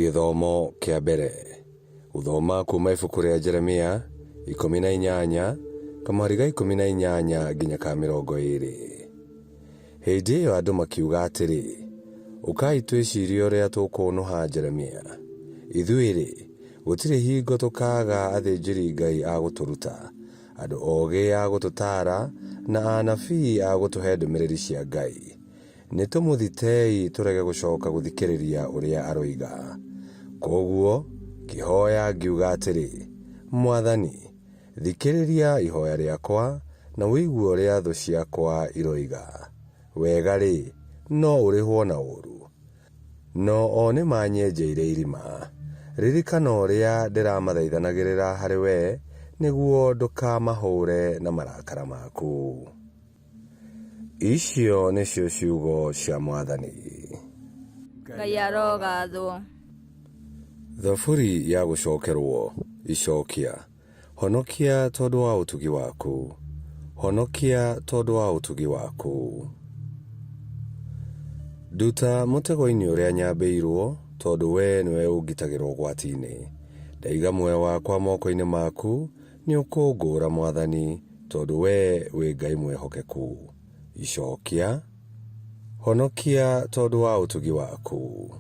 Gĩthomo kĩa mbere. Gũthoma kuuma ibuku rĩa Jeremia 18, kamũhari ga 18 nginya ka 20. Hĩndĩ ĩyo andũ makiuga atĩrĩ, Ũkai twĩcirie ũrĩa tũkũũnũha Jeremia. Ithuĩ-rĩ, gũtirĩ hingo tũkaaga athĩnjĩri-Ngai a gũtũruta, andũ ogĩ a gũtũtaara, na anabii a gũtũhe ndũmĩrĩri cia Ngai. Nĩ tũmũthitei tũrege gũcoka gũthikĩrĩria ũrĩa aroiga. Kwoguo ngĩhoya ngiuga atĩrĩ, Mwathani, thikĩrĩria ihoya rĩakwa na ũigue ũrĩa thũ ciakwa iroiga. Wega-rĩ, no ũrĩhwo na ũũru? No o nĩmanyenjeire irima. Ririkana ũrĩa ndĩramathaithanagĩrĩra harĩ wee, nĩguo ndũkamahũũre na marakara maku. Icio nĩcio ciugo cia Mwathani. Ngai arogathwo. Thaburi ya gũcokerwo. Icokia. Honokia tondũ wa ũtugi waku. Honokia tondũ wa ũtugi waku. Nduta mũtego-inĩ ũrĩa nyambĩirwo, tondũ wee nĩwe ũngitagĩra ũgwati-inĩ. Ndaiga muoyo wakwa moko-inĩ maku, nĩũkũngũũra Mwathani, tondũ wee wĩ Ngai mwĩhokeku. Icokia. Honokia tondũ wa ũtugi waku.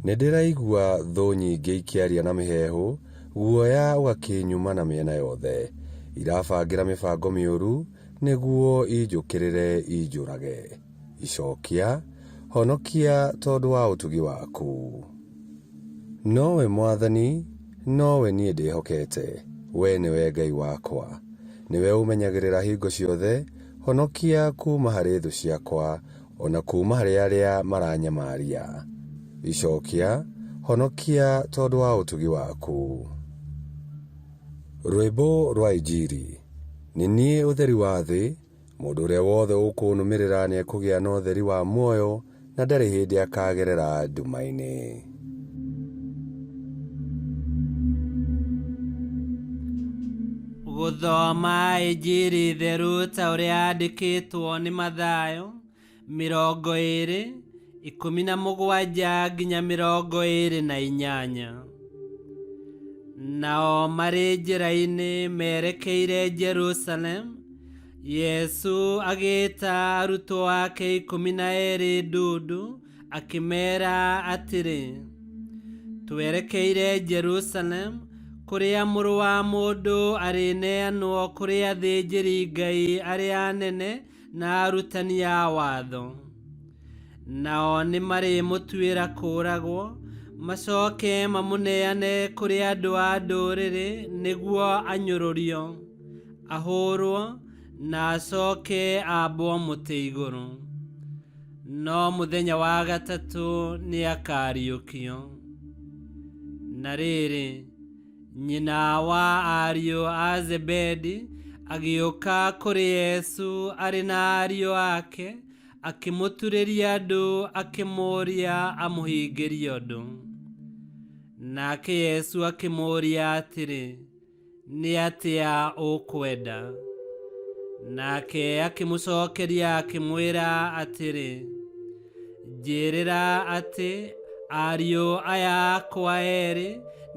Nĩndĩraigua thũ nyingĩ ikĩaria na mĩheehũ, guoya ũgakĩnyuma na mĩena yothe. Irabangĩra mĩbango mĩũru nĩguo injũkĩrĩre injũrage. Icokia, honokia tondũ wa ũtugi waku. Nowe Mwathani, nowe niĩ ndĩhokete, wee nĩwe Ngai wakwa. Nĩwe ũmenyagĩrĩra hingo ciothe, honokia kuuma harĩ thũ ciakwa, o na kuuma harĩ arĩa maranyamaria. Icokia, honokia tondũ wa ũtugi waku. Rwĩmbo rwa Injiri. Nĩ niĩ ũtheri wa thĩ, Mũndũ ũrĩa wothe ũkũnũmĩrĩra nĩekũgĩa na ũtheri wa muoyo, na ndarĩ hĩndĩ akaagerera nduma-inĩ. Gũthoma Injiri theru ta ũrĩa yandĩkĩtwo nĩ Mathayo, 20, 17 nginya 28. Nao marĩ njĩra-inĩ merekeire Jerusalemu, Yesu agĩĩta arutwo ake 12 ndundu, akĩmeera atĩrĩ, Twerekeire Jerusalemu, kũrĩa Mũrũ wa Mũndũ arĩneanwo kũrĩ athĩnjĩri-Ngai arĩa anene na arutani a watho. Nao nĩmarĩmũtuĩra kũũragwo, macoke mamũneane kũrĩ andũ a ndũrĩrĩ nĩguo anyũrũrio, ahũrwo, na acoke ambwo mũtĩ igũrũ. No mũthenya wa gatatũ nĩakariũkio. Na rĩrĩ, nyina wa ariũ a Zebedi agĩũka kũrĩ Yesu arĩ na ariũ ake, akĩmũturĩria ndu akĩmũũria amũhingĩrie ũndũ. Nake Yesu akĩmũũria atĩrĩ, Nĩ atĩa ũkwenda? Nake akĩmũcokeria akĩmwĩra atĩrĩ, Njĩrĩra atĩ ariũ aya akwa erĩ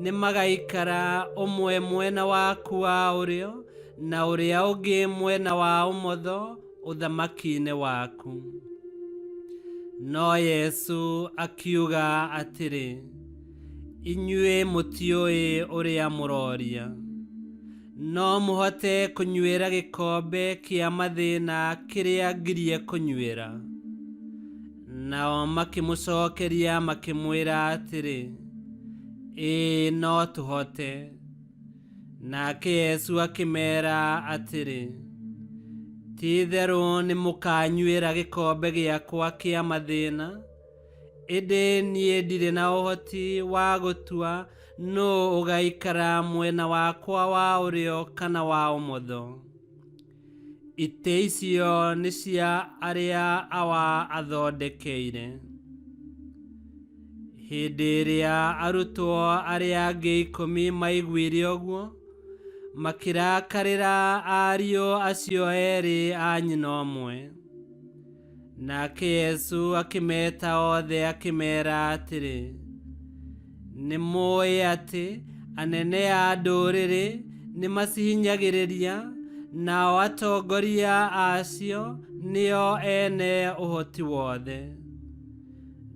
nĩ magaikara ũmwe mwena waku wa ũrĩo na ũrĩa ũngĩ mwena wa ũmotho ũthamaki-inĩ waku. No Yesu akiuga atĩrĩ, Inyuĩ mũtiũĩ ũrĩa mũroria. No mũhote kũnyuĩra gĩkombe kĩa mathĩna kĩrĩa ngirie kũnyuĩra? Nao makĩmũcokeria makĩmwĩra atĩrĩ, Ĩĩ no tũhote. Nake Yesu akĩmeera atĩrĩ, Ti-itherũ nĩmũkanyuĩra gĩkombe gĩakwa kĩa mathĩna, ĩndĩ niĩ ndirĩ na ũhoti wa gũtua nũũ ũgaikara mwena wakwa wa ũrĩo kana wa ũmotho. Itĩ icio nĩ cia arĩa Awa athondekeire. Hĩndĩ ĩrĩa arutwo arĩa angĩ ikũmi maiguire ũguo, makĩrakarĩra ariũ acio erĩ a nyina ũmwe. Nake Yesu akĩmeta othe akĩmera atĩrĩ, Nĩ mũĩ atĩ anene a ndũrĩrĩ nĩ macihinyagĩrĩria, nao atongoria acio nĩo ene ũhoti wothe.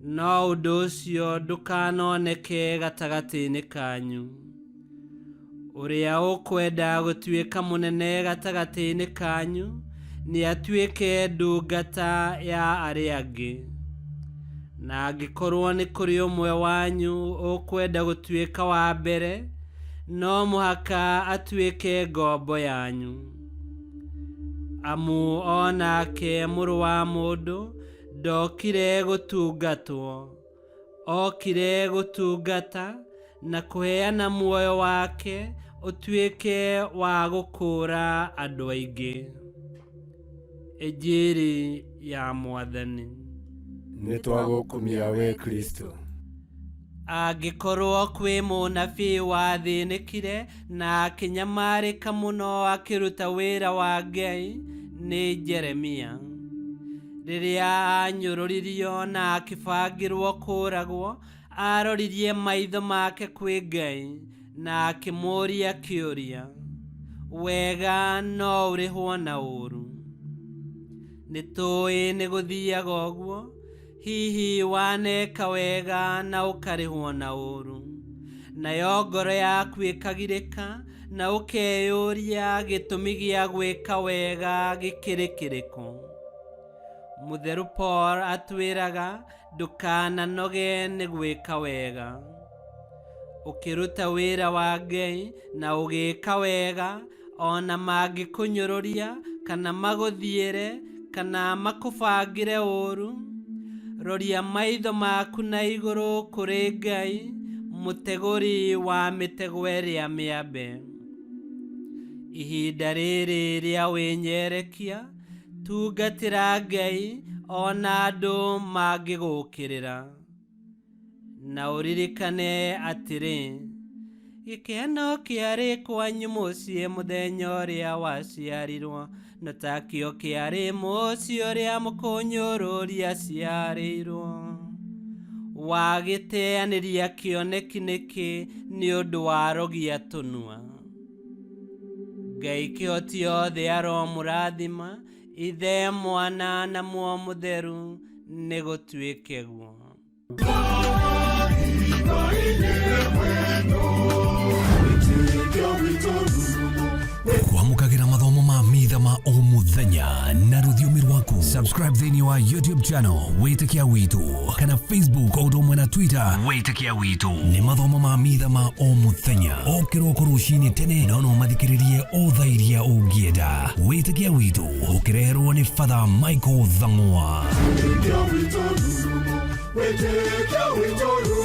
No ũndũ ũcio ndũkanoneke gatagatĩ-inĩ kanyu. Ũrĩa ũkwenda gũtuĩka mũnene gatagatĩ-inĩ kanyu nĩatuĩke ndungata ya arĩa angĩ. Na angĩkorwo nĩ kũrĩ ũmwe wanyu ũkwenda gũtuĩka wa mbere, no mũhaka atuĩke ngombo yanyu. Amu o nake Mũrũ wa Mũndũ ndokire gũtungatwo, okire gũtungata na kũheana muoyo wake ũtuĩke wa gũkũũra andũ aingĩ. Injiri ya Mwathani. Nĩ twagũkumia we Kristo. Angĩkorwo kwĩ mũnabii wathĩnĩkire na akĩnyamarĩka mũno akĩruta wĩra wa Ngai, nĩ Jeremia. Rĩrĩa anyũrũririo na akĩbangĩrwo kũũragwo, aroririe maitho make kwĩ Ngai na akĩmũũria kĩũria, wega no ũrĩhwo na ũũru? Nĩ tũĩ nĩ gũthiaga ũguo, hihi waneka wega na ũkarĩhwo na ũũru, nayo ngoro yaku ĩkagirĩka na ũkeyũria gĩtũmi gĩa gwĩka wega gĩkĩrĩ kĩrĩkũ. Mũtheru Paul atwĩraga ndũkananoge nĩ gwĩka wega. Ũkĩruta wĩra wa Ngai na ũgĩka wega, ona mangĩkũnyũrũria kana magũthiĩre kana makũbangĩre ũũru, roria maitho maku na igũrũ kũrĩ Ngai, mũtegũri wa mĩtego ĩrĩa mĩambe. Ihinda rĩrĩ rĩa wĩnyerekia, tungatĩra Ngai ona andũ mangĩgũkĩrĩra. Na ũririkane atĩrĩ, gĩkeno kĩarĩ kwanyu mũciĩ mũthenya ũrĩa waciarirwo, no takĩo kĩarĩ mũciĩ ũrĩa mũkũnyũrũri aciarĩirwo. Wagĩteanĩria kĩoneki nĩkĩ nĩ ũndũ wa rogia tũnua? Ngai kĩhoti othe aromũrathima, Ithe, Mwana na Muoyo Mũtheru, nĩ gũtuĩke guo. Kwamũkagĩra mathomo ma mitha ma o mũthenya na rũthiomi rwaku. Subscribe thĩinĩ wa YouTube channel Wĩtĩkia Witũ kana Facebook o ũndũ ũmwe na Twitter Wĩtĩkia Witũ. Nĩ mathomo ma mitha ma o mũthenya o kĩroko rũcinĩ tene, no no mathikĩrĩrie o thaa iria ũngĩenda. Wĩtĩkia Witũ ũkĩreherwo nĩ Father Michael Thang'wa. Wĩtĩkia witũ rurumo, wĩtĩkia witũ rurumo.